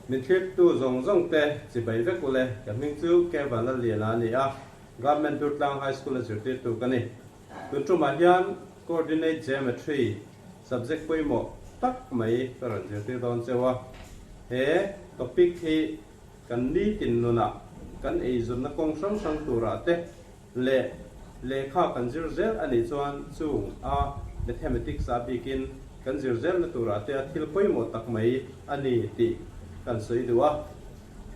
Min thlirtu zawng zawng te chibai vek ule, ka hming chu Kevan Lalliana a ni a, Government Durtlang High School a zirtirtu ka ni. Tun tumah hian Coordinate Geometry subject pawimawh tak mai ka rawn zirtir dawn cheu a, he topic hi kan nitin nunah kan eizawnna kawng hrang hrang turah te leh lehkha kan zir zel a nih chuan chung a Mathematics a bikin kan zir zelna turah te a thil pawimawh tak mai a ni tih kan sawi duh a.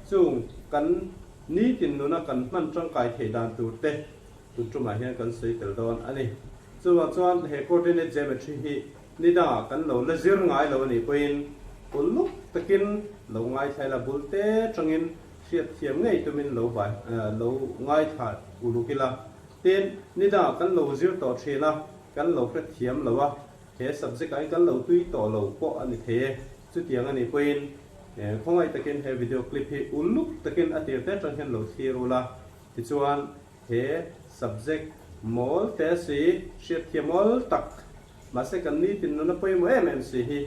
Chung kan nitin nuna kan hman tangkai theih dan tur te tun tumah hian kan sawi tel dawn a ni. Chuvang chuan he coordinate geometry hi ni dangah kan lo la zir ngai lo a nih pawhin uluk takin lo ngaithla ila bul te tangin Hriatthiam ngei tumin lo bai lo ngaithla uluk ila. Tin, nidangah kan lo zir tawh thin a, kan lo hrethiam lo a, he subject ah hian kan lo tui tawh lo pawh a ni thei e. Chutiang a nih pawhin khawngaih takin he video clip hi uluk takin a tir te atang hian lo thlir ula. Tichuan, he subject mawl te si, hriatthiam awl tak, mahse kan nitin nuna pawimawh em em si hi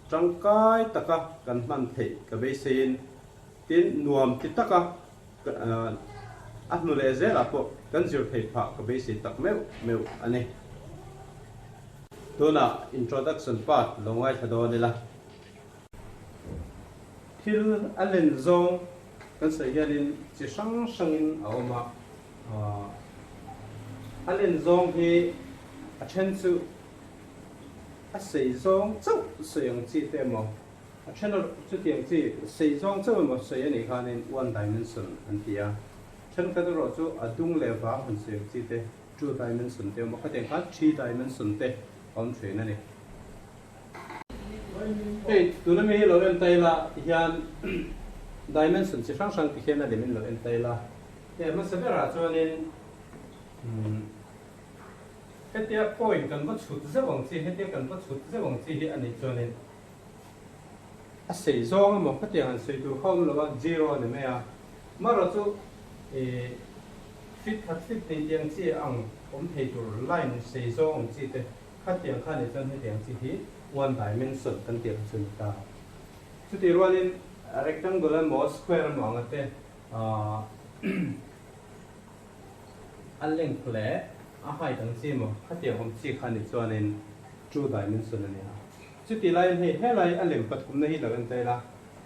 tangkai taka kan hman theih ka beiseiin Tin, nuam ti taka a hnu leh zelah pawh kan zir thei phah ka beisei tak meuh meuh a ni. Tunah introduction part lo ngaithla dawn ila. Thil a len zawng kan sawi hianin chi hrang hrangin a awm a, a len zawng hi a then chu a sei zawng chauh sawi ang chi te emaw, A then erawh chutiang chi sei zawng chauh emaw sei a nih khanin one dimension an ti a, thenkhat erawh chu a dung leh vang han sei ang chi te two dimension te awm a, khatiang khan three dimension te a awm thin a ni. Hei tuna mi hi lo en ta ila hian dimension chi hrang hrang ti hian a lem in lo en ta ila, hei a hmasa berah chuanin hetia point kan va chhut zeuh ang chi, hetia kan va chhut zeuh ang chi hi a nih chuanin A sei zawng emaw khatiang han sawi tur kha awm lo a, zero a ni mai a. Marawh chu ih fit khat fit nei tiang chi ang awm thei tur line sei zawng ang chi te khatiang kha nih chuan hetiang chi hi one dimension kan tih ang chu a ni ta. Chutih rualin rectangle emaw square emaw anga te ah a length leh a height ang chi emaw khatiang awm chi kha nih chuanin two dimension a ni a. Chuti laiin hei helai a lem pathumna hi lo en ta ila,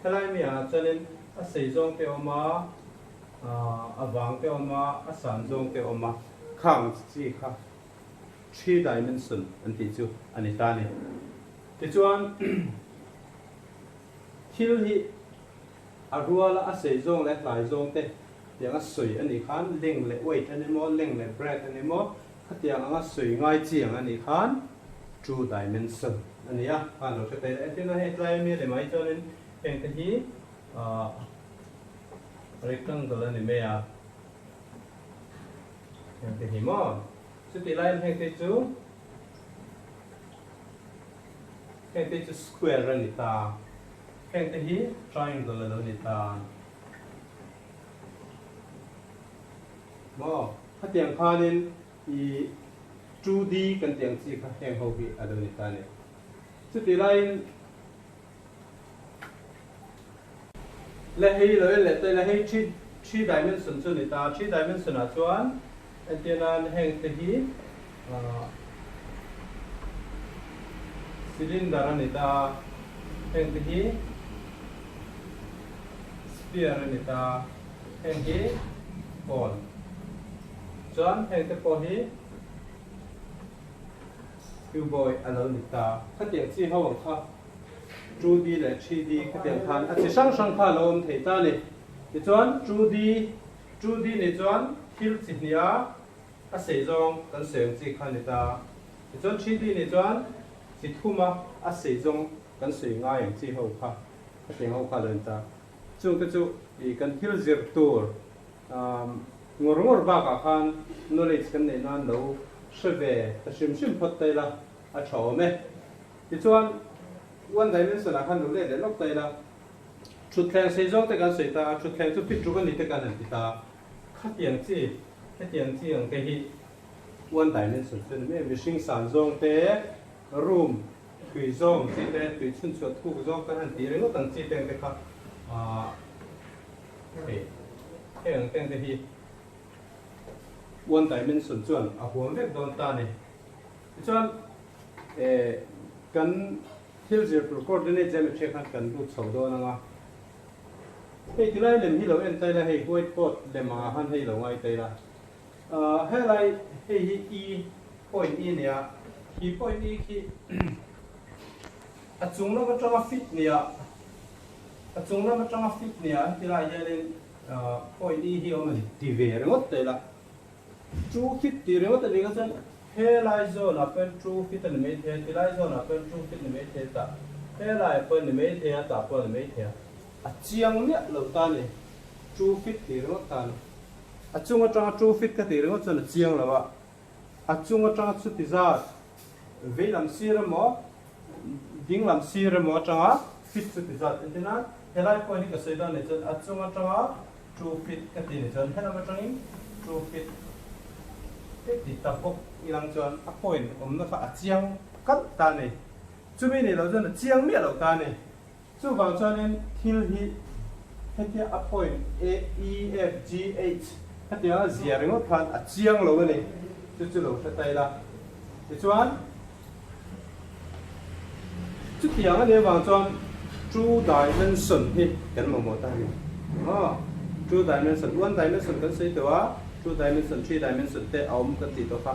helai mi ah chuanin a sei zawng te a awm a, a vang te a awm a, a san zawng te a awm a, khang chi kha three dimension an tih chu a ni ta a ni. Tichuan thil hi a ruala a sei zawng leh a hlai zawng te tiang a sawi a nih khan length leh weight a ni maw, length leh breadth a ni maw, Khatiang anga sawi ngai chiang a nih khan two dimension a ni a, khan lo hre thei la. Entirna hei tlai ami a ni mai chuanin hengte hi ahh rectangle a ni mai a, hengte hi maw? Chutih laiin hengte chu hengte chu square a ni ta, hengte hi triangle a lo ni ta. Maw? Khatiang khanin i 2D kan tih ang chi kha heng ho hi a lo ni ta a ni. Chutih laiin le hei lo en leh ta ila hei three dimension chu a ni ta. Three dimension ah chuan entir nan heng te hi cylinder a ni ta, heng te hi sphere a ni ta. Heng hi cone. Chuan heng te pawh hi cuboid a lo ni ta. Khatiang chi ho ang kha 2D leh 3D khatiang khan a chi hrang hrang kha a lo awm thei ta a ni. Tichuan 2D, 2D nih chuan thil chi hnih a a sei zawng kan sawi ang chi kha a ni ta. Tichuan 3D nih chuan chi thum a a sei zawng kan sawi ngai ang chi ho kha khatiang ho kha a lo ni ta. Chungte chu i kan thil zir tur ngawr ngawr bakah khan knowledge kan neih nan lo hre ve ta hrim hrim phawt ta ila a tha awm e. Tichuan one dimension ah khan lo let leh lawk ta ila thutthleng sei zawng te kan sawi ta a, thutthleng chu fit ruk a ni te kan han ti ta. Khatiang chi, hetiang chi ang te hi one dimension chu a ni mai a, mihring san zawng te room Tui zawng chi te, tui chhunchhuah thuk zawng kan han tih ringawt ang chi te ang te kha. Ahh hei heng teng te hi one dimension chuan a huam vek dawn ta a ni. Tichuan eh kan thil zir tur coordinate geometry khan kan lut chho dawn ang a. Hei tilai lem hi lo en ta ila hei white board lem angah khan hei lo ngai ta ila. Ahh helai hei hi E point E nia khi point E khi a chung lam atanga fit nia a chung lam atanga fit nia an ti lai hianin ahh point E hi awm a ni ti ve ringawt ta ila. Two feet tih ringawt a nih kha chuan helai zawn ah pawhin two feet a ni mai thei a, tilai zawn ah pawhin two feet a ni mai thei a tah helai ah pawhin a ni mai thei a tah pawh a ni mai thei a, a chiang miah lo ta a ni two feet tih ringawt ta a ni. A chung atanga two feet ka tih ringawt chuan a chiang lo a, a chung atanga chuti zat veilam sir emaw dinglam sir emaw atanga feet chuti zat entir nan helai pawhin hi ka sawi dawn a nih chuan a chung atanga Two feet ka ti ni chuan helam atangin two feet te ti ta bawk ilang chuan a point awmna kha a chiang kalh ta a ni. Chumi nih loh chuan a chiang miah loh ta a ni. Chuvang chuanin thil hi hetia a point A, E, F, G, H hetianga zia ringawt khan a chiang lo a ni. Chu chu lo hre ta ila. Tichuan. Chutiang a nih avang chuan two dimension hi kan mamawh ta a ni. Aw, two dimension, one dimension kan sawi tawh a, two dimension, three dimension te a awm kan tih tawh kha.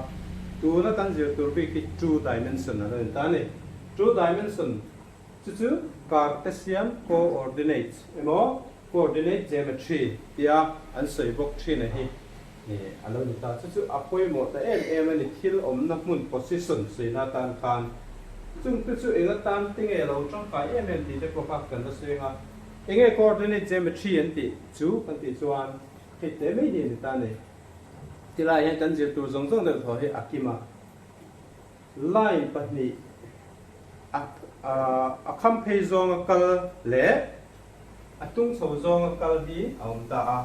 Tuna kan zir tur bik hi two dimension a lo in ta a ni. Two dimension chu chu Cartesian coordinates emaw coordinate geometry tia an sawi bawk thin a hi. Ni, a lo ni ta. Chu chu a pawimawh ta em em a ni, thil awmna hmun, position, sawi atan khan. Chungte chu eng atan te nge lo tangkai em em tih te pawh kha kan la sawi ang a. Enge coordinate geometry an tih chu kan tih chuan hei te mai hi a ni ta a ni. Tilai hian kan zir tur zawng zawng deuh thaw hi a kim a. Line pahnih a a kham phei zawnga kal leh a tung chho zawnga kal hi a awm ta a.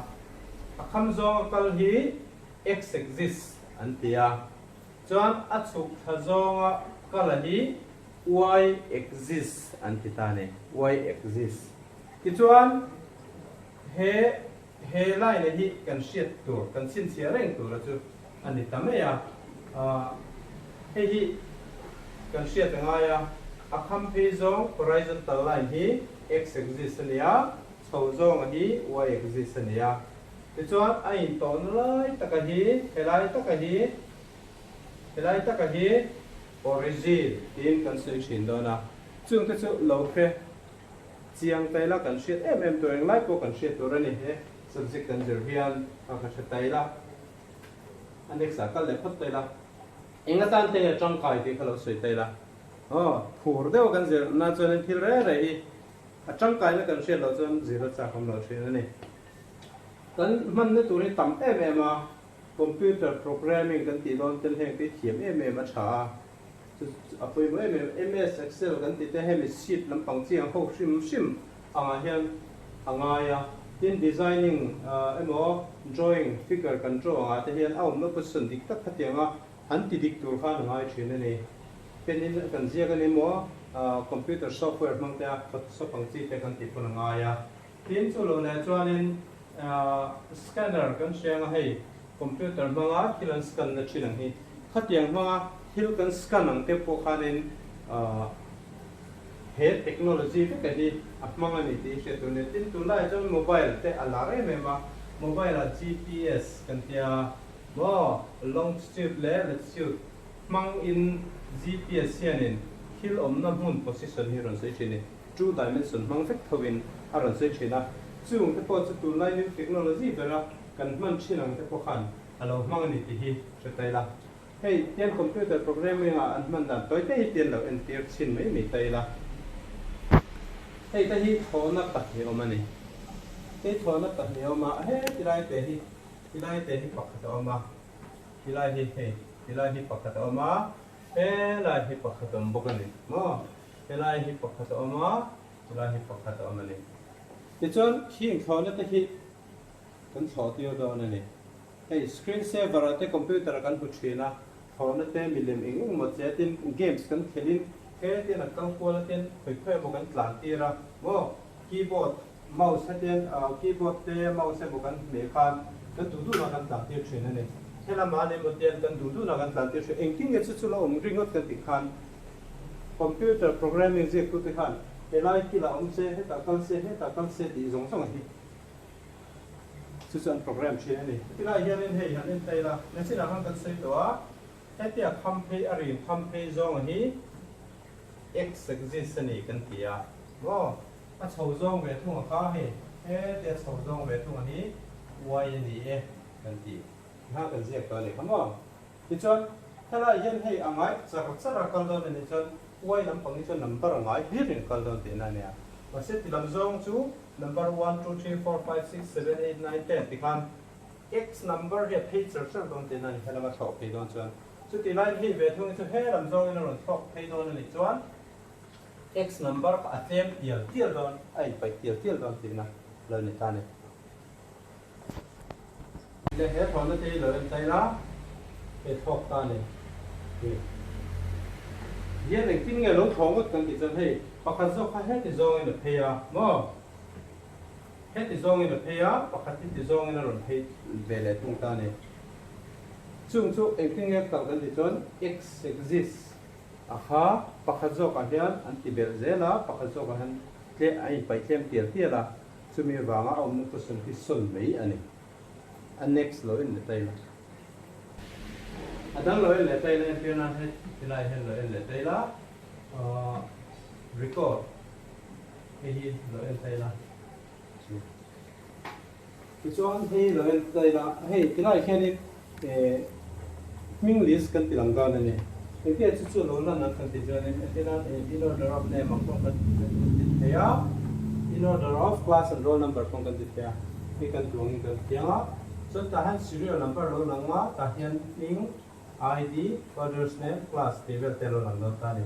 A kham zawnga kal hi x-axis an ti a, chuan a chhuk thla zawnga kal a hi y-axis an ti ta a ni, y-axis. Tichuan he He line hi kan hriat tur, kan chhinchhiah reng tura chu a ni ta mai a. Hei hi kan hriat a ngai a, a kham phei zawng horizontal line hi x axis a ni a, chho zawnga hi y axis a ni a. Tichuan a intawhna lai taka hi, helai taka hi, helai taka hi origin tiin kan sawi thin dawn a. Chungte chu lo hre Chiang ta ila kan hriat em em tur englai pawh kan hriat tur a ni he subject kan zir hian ka ka hre ta ila a next ah kal leh phawt ta ila eng atan te nge tangkai tih kha lo sawi ta ila aw phur deuh a kan zir na chuanin thil reng reng hi a tangkaina kan hriat loh chuan zir a chak awm lo thin a ni kan hmanna tur hi tam em em a computer programming kan tih dawn ten heng te hi thiam em em a tha a. Chu a pawimawh em em, MS Excel kan tih te hemi sheet lampang chi ang ho hrim hrim angah hian a ngai a, tin designing emaw drawing figure kan draw angah te hian a awmna position dik tak khatianga han ti dik tur khan a ngai thin a ni. Pen in kan ziak a ni maw computer software hmang te a photoshop ang chi te kan tih pawn a ngai a. Tin chu lo leh chuanin scanner kan hria anga hei computer hmanga thil an scan na thin ang hi khatiang hmanga thil kan scan ang te pawh khanin he technology veka hi a hmang a ni tih hi hriat tur a ni. Tin tunlaiah chuan mobile te a lar em em a, mobile ah GPS kan tia maw longitude leh latitude hmang in GPS hianin thil awmna hmun position hi rawn sawi thin a ni. Two dimension hmang vek tho in a rawn sawi thin a, chung te pawh chu tunlai new technology bera kan hman thin ang te pawh khan a lo hmang a ni tih hi hre ta ila. Hei tian computer programming ah an hman dan tawi te hi tian lo entir chhin mai mai ta ila. Hei te hi thawhna pahnih awm a ni. Hei thawhna pahnih awm a, he tilai te hi tilai te hi pakhat a awm a, tilai hi hei tilai hi pakhat a awm a, helai hi pakhat a awm bawk a ni maw. Helai hi pakhat a awm a, helai hi pakhat a awm a ni. Tichuan khing thlawhna te hi kan thlawh tir dawn a ni. Hei screen saver ah te computer ah kan hmu thin a, thlawhna te milem eng eng maw che tin games kan khelh in he tian a kal kual a tian khawi khawi emaw kan tlan tir a maw keyboard. Mouse hetian keyboard te mouse emaw kan hmeh khan kan duh duhna kan tlan tir thin a ni. Helamah an emaw tian kan duh duhna kan tlan tir thin. Engtin nge chu chu la awm ringawt kan tih khan computer programming ziaktute khan helai kilah awm se, hetah kal se, hetah kal se tih zawng zawng hi chu chu an program thin a ni. Tilai hianin hei han en ta ila, nachinah khan kan sawi tawh a, hetia kham phei a rin kham phei zawnga hi X axis a ni kan ti a maw? A chho zawng ve thung a kha hei, hetia chho zawng ve thung a hi Y a ni e kan ti. Kha kan ziak tawh a ni kha maw? Tichuan helaiah hian hei a ngai char char a kal dawn a nih chuan Y lampang hi chuan number a ngai hlir in kal dawn tihna a nia. Mahse ti lam zawng chu number one, two, three, four, five, six, seven, eight, nine, ten tikhan X number hi a phei char char dawn tihna a ni helam a thlawh phei dawn chuan. Chuti laiin hei ve thung hi chu he lam zawngin a rawn thlawk phei dawn a nih chuan X number kha a tlem tial tial dawn, a inpaih tial tial dawn tihna lo ni ta a ni. Leh he thlawhna te hi lo en ta ila, hei thlawk ta a ni. Hei hian engtin nge lo thlawh ngawt kan tih chuan hei pakhat zawk kha heti zawngin a phei a maw? Heti zawngin a phei a, pakhat hi ti zawngin a rawn phei ve leh thung ta a ni. Chung chu engtin nge kal kan tih chuan X axis a kha pakhat zawkah hian an ti belh zel a, pakhat zawkah hian tle a inpaih tlem tial tial a, chumi avanga a awmna position hi sawn mai a ni. A next lo en leh ta ila. A dang lo en leh ta ila entir nan he tilai hian lo en leh ta ila, record. Hei hi lo en ta ila. Tichuan hei lo en ta ila, hei tilai hianin eh hming list kan ti lang dawn a ni. Engtia chu chu lo lan ang kan tih chuanin entirnan eh in order of name ang pawh kan ti thei a, in order of class and roll number pawh kan ti thei a, hei kan duh angin kan ti ang a. Chuan tah hian serial number lo lang a, tah hian hming, ID, father's name, class tih vel te a lo lang dawn ta a ni.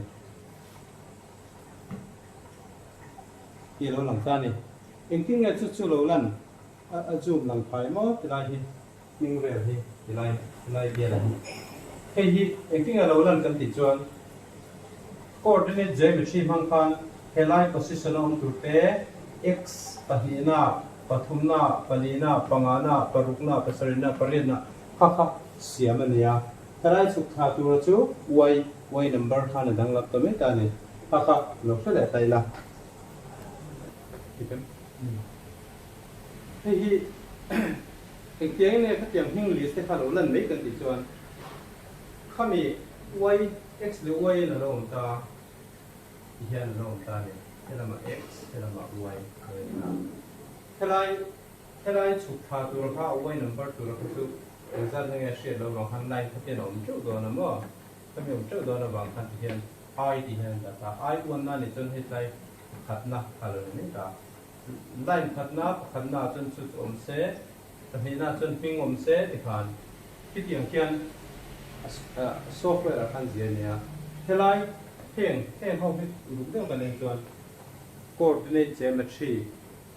Tih a lo lang ta a ni. Engtin nge chu chu lo lan a zoom lang phai maw tilai hi hming vel hi tilai tilai bial hi. Hei hi engtin nge lo lan kan tih chuan coordinate geometry hmang khan helai position a awm tur te x pahnihna, pathumna, palina, pangana, parukna, pasarihna, pariatna kha kha siam a ni a. Helai chhuk thla tura chu y y number khan a danglam ta mai ta a ni. Kha kha lo hre leh ta ila. Hei hi engtiang nge khatiang hming list te kha lo lan mai kan tih chuan khami y x leh y in a lo awm ta ti hian a lo awm ta a ni. Helamah x helamah y a lo in ta. Helai helai chhuk thla tura kha y number tura kha chu engzat na nge hriat loh vang khan line kha tian a awm teuh dawn a maw? Khami awm teuh dawn avang khan ti hian I tih hian an dah ta. I uanna nih chuan hei tlai pakhatna kha lo ni mai ta. Line khatna pakhatna ah chuan chu chu awm se, pahnihna ah chuan hming awm se ti khan khitiang khian software ah khan zia a nia. Helai heng heng ho hi ruk deuh kan en chuan coordinate geometry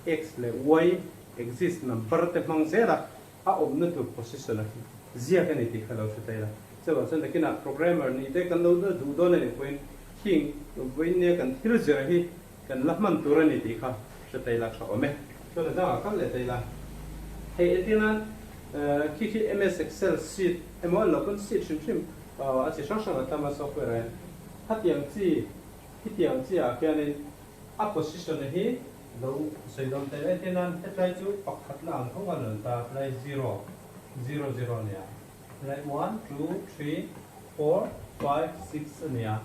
x leh y axis number te hmang zel a. A awmna tur position a khi ziak a ni tih kha lo hre ta ila. Chuvang chuan nakinah programmer nih te kan lo duh dawn a nih pawhin khing vawiin nia kan thil zir hi kan la hman tur a ni tih kha hre ta ila tha awm e. Chuan a dangah kal leh ta ila. Hei entir nan khi khi MS Excel sheet emaw an lo pawn sheet hrim hrim a chi hrang hrang a tam a software ah hian khatiang chi khitiang chi ah khianin a position a hi Lo sawi dawn tel e tinan hetlai chu pakhatna ang tho a rawn ta tlai zero zero zero a nia tlai one two three four five six a nia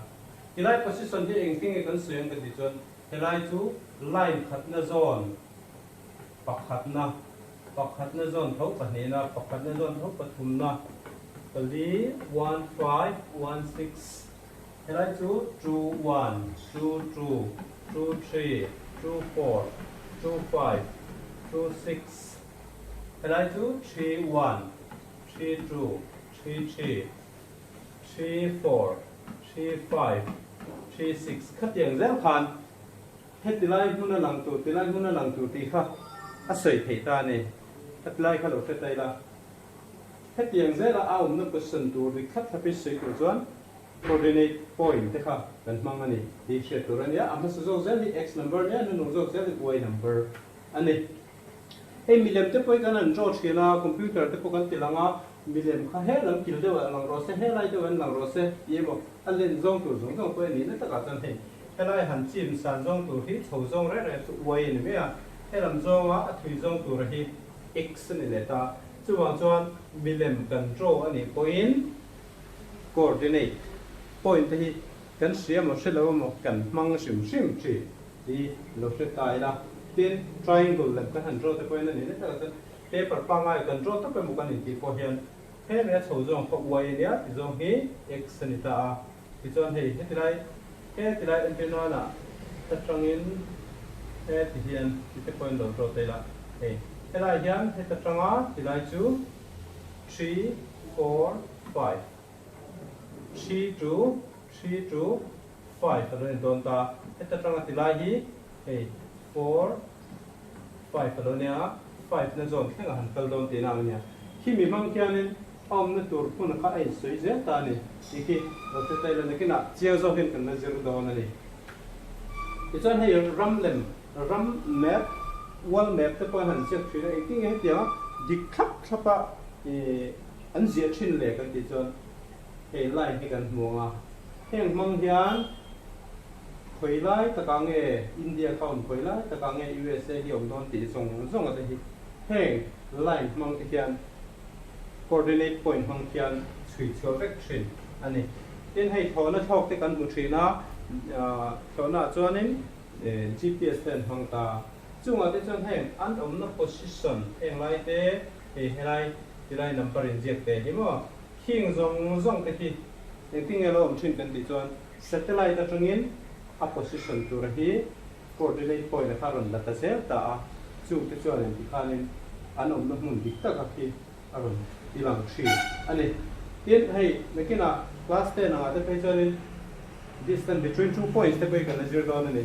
tilai position hi engtin nge kan sawi ang ka tih chuan helai chu line khatna zawn pakhatna pakhatna zawn tho pahnihna pakhatna zawn tho pathumna pali one five one six Helai chu two one, two two, two three, two four, two five, two six. Helai chu three one, three two, three three, three four, three five, three six khatiang zel khan heti lai hmuna lang tur, ti lai hmuna lang tur tih kha a sawi theih ta a ni. Heti lai kha lo hre ta ila. Hetiang zela a awmna position tur dik thlap thlapin sawi tur chuan coordinate point te kha kan hmang a ni tih hriat tur a nia. A hmasa zawk zel hi x number nia, hnunung zawk zel hi y number. a ni. Hei milem te pawh hi kan han draw thin a, computer te pawh kan ti lang a, milem kha he lam kil deuh ah lang rawh se, helai deuh ah lang rawh se tih emaw a len zawng tur zawng zawng pawh a nihna takah chuan hei helai han chim san zawng tur hi chho zawng reng reng chu y a ni mai a, helam zawnga a thui zawng tura hi x a ni leh ta. Chuvang chuan milem kan draw a nih pawhin coordinate point te hi kan hria emaw hre lo emaw kan hmang hrim hrim thin hi lo hre ta ila. Tin, triangle lem kan han draw te pawhin a nih na takah chuan paper pangngai kan draw tawp emaw kan intih pawh hian hemi a chho zawng kha y a nia ti zawng hi x a ni ta a. Tichuan hei heti lai heti lai entir nana atangin heti hian ti te pawhin lo draw ta ila hei helai hian heta tanga tilai chu 3 4 5 3 to 3 to 5 a lo ni dawn ta heta tanga tilai hi hei 4 5 a lo nia 5 na zawn thleng a han kal dawn tihna ang a nia khimi hmang khianin A awmna tur hmun kha a insawi zel ta a ni tih khi lo hre ta ila nakinah chiang zawkin kan la zir dawn a ni. Tichuan hei ram lem, ram map, world map te pawh an han ziak thin a, engtin nge hetianga dik thlap thlap a an ziah thin le kan tih chuan hei line hi kan hmu ang a, heng hmang hian khawi lai takah nge India kha awm, khawi lai takah nge USA hi awm dawn tih zawng zawng a te hi heng line hmang te hian coordinate point hmang khian chhui chhuah vek thin a ni. Tin, hei thlawhna thlawk te kan hmu thin a, thlawhna ah chuanin GPS te an hmang ta. Chungah te chuan heng an awmna position heng lai te, hei helai tilai number inziak te hi maw, khing zawng zawng te khi engtin nge lo awm thin kan tih chuan satellite atangin a position tura hi Coordinate point a kha rawn la ta zel ta a, chungte chuan engti khanin an awmna hmun dik taka khi a rawn ti lang thin a ni. Tin, hei nakinah class 10 angah te phei chuanin distance between two points te pawh hi kan la zir dawn a ni.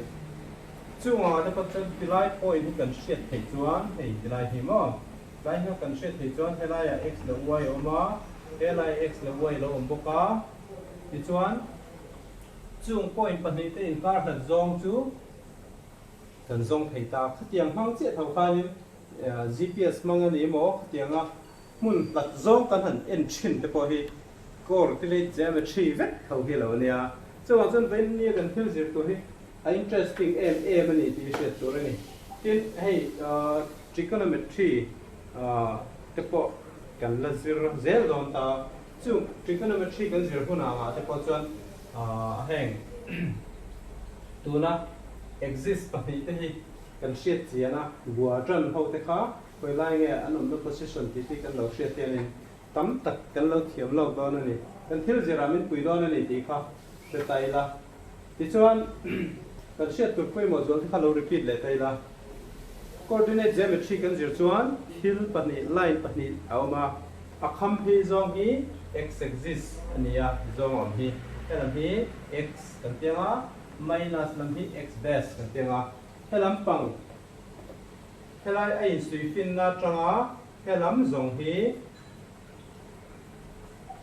Chung angah te pawh chuan tilai point hi kan hriat theih chuan hei tilai hi maw, tilai hi kan hriat theih chuan helaiah x leh y a awm a, helaiah x leh y a lo awm bawk a, tichuan, Chung point pahnihte inkar hlat zawng chu kan zawng thei ta. Khatiang hmang chiah tho khanin GPS hmang a ni maw? Khatianga hmun hlat zawng kan han en thin te pawh hi coordinate geometry vek tho hi lo a nia. Chuvang chuan vawiin nia kan thil zir tur hi a interesting em em a ni tih hriat tur a ni. Tin, hei trigonometry te pawh kan la zir zel dawn ta. Chu trigonometry kan zir hunah ngah te pawh chuan heng tuna axis pahnih te hi kan hriat chian a, quadrant ho te kha khawi lai nge an awmna position tih te kan lo hriat hianin tam tak kan lo thiam lawk dawn a ni. Kan thil zirah min pui dawn a ni tih kha hre ta ila. Tichuan kan hriat tur pawimawh zual te kha lo repeat leh ta ila. Coordinate geometry kan zir chuan thil pahnih, line pahnih a awm a. A kham phei zawng hi x axis a ni a, zawng awm hi. Helam hi x kan ti ang a, minus lam hi x dash kan ti ang a. Helam pang, helai a insui finna atanga helam zawng hi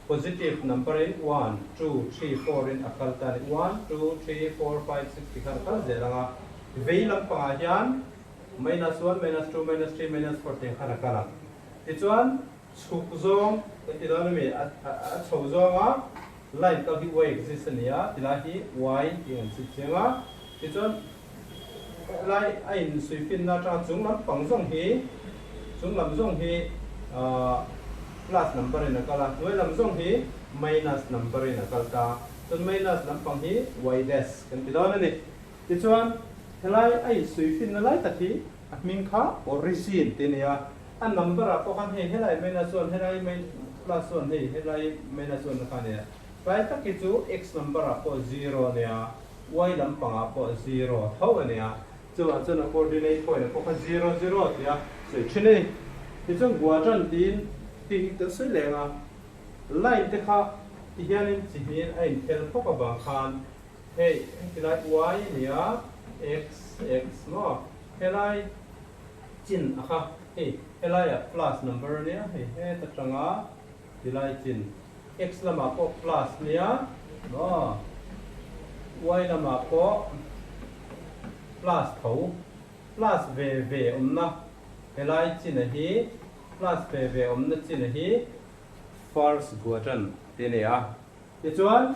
positive number in one, two, three, four in a kal ta a ni. One, two, three, four, five, six ti khan a kal zel ang a. Vei lampangah hian minus one, minus two, minus three, minus four tiang khan a kal ang. Tichuan, chhuk zawng kan ti dawn ami, a chho zawnga line kal hi y axis a ni a, tilai hi y tih an chhit chiang a. Tichuan, helai a insui finna atanga chung lam pang zawng hi, chung lam zawng hi plus number in a kal a, hnuai lam zawng hi minus number in a kal ta. Chuan minus lampang hi y dash kan ti dawn a ni. Tichuan, helai a insui finna lai tak hi a hming kha origin tih a ni a. A number ah pawh khan hei helai minus one helai plus one hei helai minus one kha a nia. Tlai tak hi chu x number ah pawh zero a nia, y lampang ah pawh zero tho a nia. Chuvang chuan a coordinate point ah pawh kha zero zero tia sawi thin a ni. Tichuan quadrant tiin tih hi kan sawi leng a, line te kha ti hianin chi hnihin a inphel fawk avang khan hei heti lai y a nia, x x maw helai chin a kha hei helaiah plus number a nia hei heta tanga tilai chin x lamah pawh plus nia maw y lamah pawh plus tho. plus ve ve awmna helai china hi plus ve ve awmna china hi first quadrant tih a ni a. Tichuan,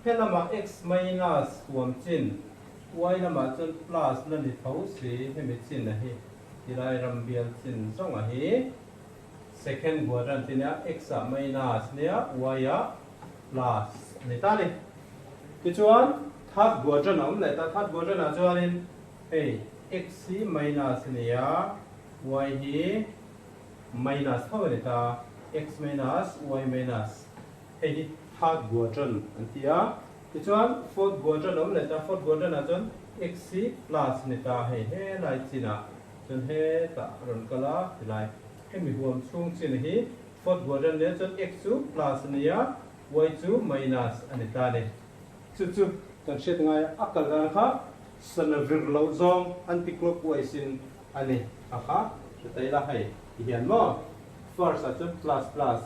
he lamah x minus huam chin, y lamah chuan plus la ni tho si hemi china hi tilai ram bial chin zawnga hi second quadrant tih a nia, x ah minus nia y ah plus a ni ta a ni. Tichuan, third quadrant a awm leh ta, third quadrant ah chuanin hei x hi minus a ni a, y hi minus tho a ni ta, x minus y minus hei hi third quadrant an ti a. Tichuan, fourth quadrant a awm leh ta, fourth quadrant ah chuan x hi plus a ni ta, hei helai chinah chuan hetah a rawn kal a tilai hemi huam chhung chin hi fourth quadrant nia chuan x chu plus a ni a, Y chu minus a ni ta a ni. Chu chu kan hriat ngai a, a kal dan kha sana vir loh zawng anti-clockwise in a ni a kha hre ta ila hei ti hian maw first ah chuan plus plus,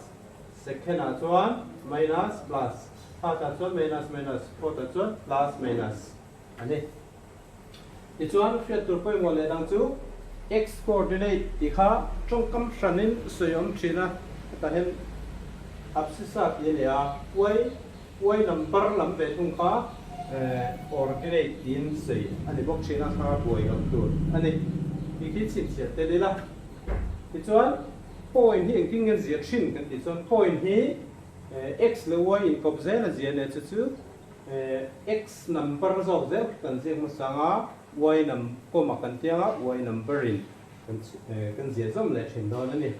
second ah chuan minus plus, third ah chuan minus minus, fourth ah chuan plus minus a ni. Tichuan, hriat tur pawimawh leh dang chu x coordinate tih kha tawngkam hranin sawi awm thin a, hetah hian abscissa tih a ni a, y y number lam ve thung kha ordinate tiin sawi a ni bawk thin a, kha buai loh tur a ni tih khi chhinchhiah tel ila. Tichuan, point hi engtin nge ziah thin kan tih chuan point hi x leh y inkawp zel a ziah a nia chu chu X number zawk zel khi kan ziak hmasa ang a, Y num comma kan tiang a, Y number in kan kan ziah zawm leh thin dawn a ni.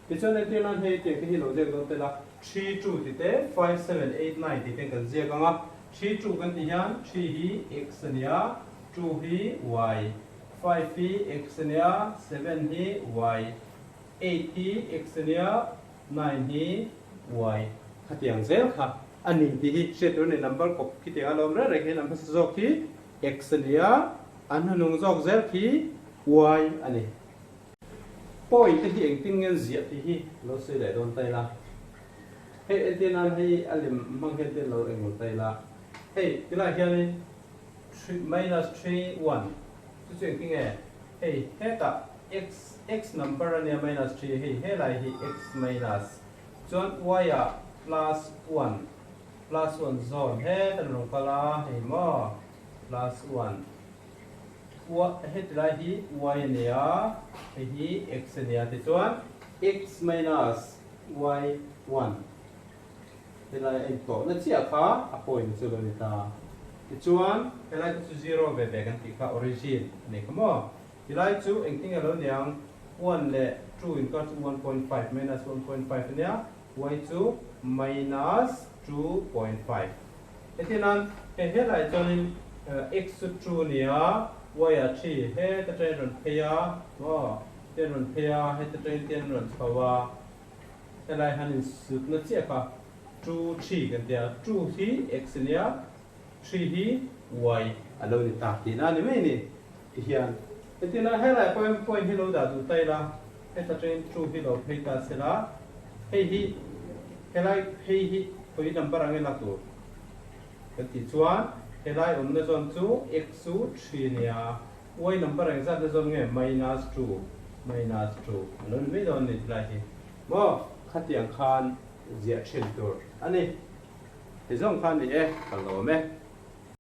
Tichuan entir nan hei tiang te hi lo ziak dawn tel a, three two ti te, five seven eight nine ti ten kan ziak ang a, three two kan tih hian three hi X a nia, two hi Y, five hi X a nia, seven hi Y, eight hi X a nia, Nine hi uai khatiang zel kha a ni tih hi hriat tur a ni. Number kawp khitiang a lawm reng reng hian an hmasa zawk hi X a ni a, an hnuhnung zawk zel khi Y a ni. Point te hi engtin nge an ziah tih hi lo sawi leh dawn ta ila. Hei entir nan hei a lem hmang hian te lo englo ta ila. Hei tilai hianin three minus three one chu chu engtin nge? Hei hetah x x number a nia minus 3 hei helai hi x minus chuan y ah plus 1 plus 1 zawn hetan rawn kal a hei maw plus 1 y heti lai hi y a nia hei hi x a nia tichuan x minus y 1 Helai a intawhna chiah kha a point chu lo ni ta. Tichuan, helai te chu zero ve ve kan tih kha origin a ni kha maw? Tilai chu engtin nge lo niang? One leh two inkar chu 1.5 minus 1.5 a nia, y chu minus 2.5. Heti nan hei helai chuanin x chu two a nia, y ah three, heta train rawn phei a maw? Ten rawn phei a, heta train ten rawn chho a. Helai han insutna chiah kha two three kan ti a, two hi x a nia, three hi y a lo ni ta tihna a ni mai a ni. Tihian hetina helai pawhin point hi lo dah duh ta ila, heta atangin two hi lo phei ta se la, hei hi helai phei hi khawi number ang ila tur kan tih chuan helai awmna zawn chu x chu three a nia, Y number engzat na zawn nge minus two minus two a lo ni mai dawn a ni tilai hi maw khatiang khan ziah thin tur a ni. Ti zawng khan ni e ka lawm e.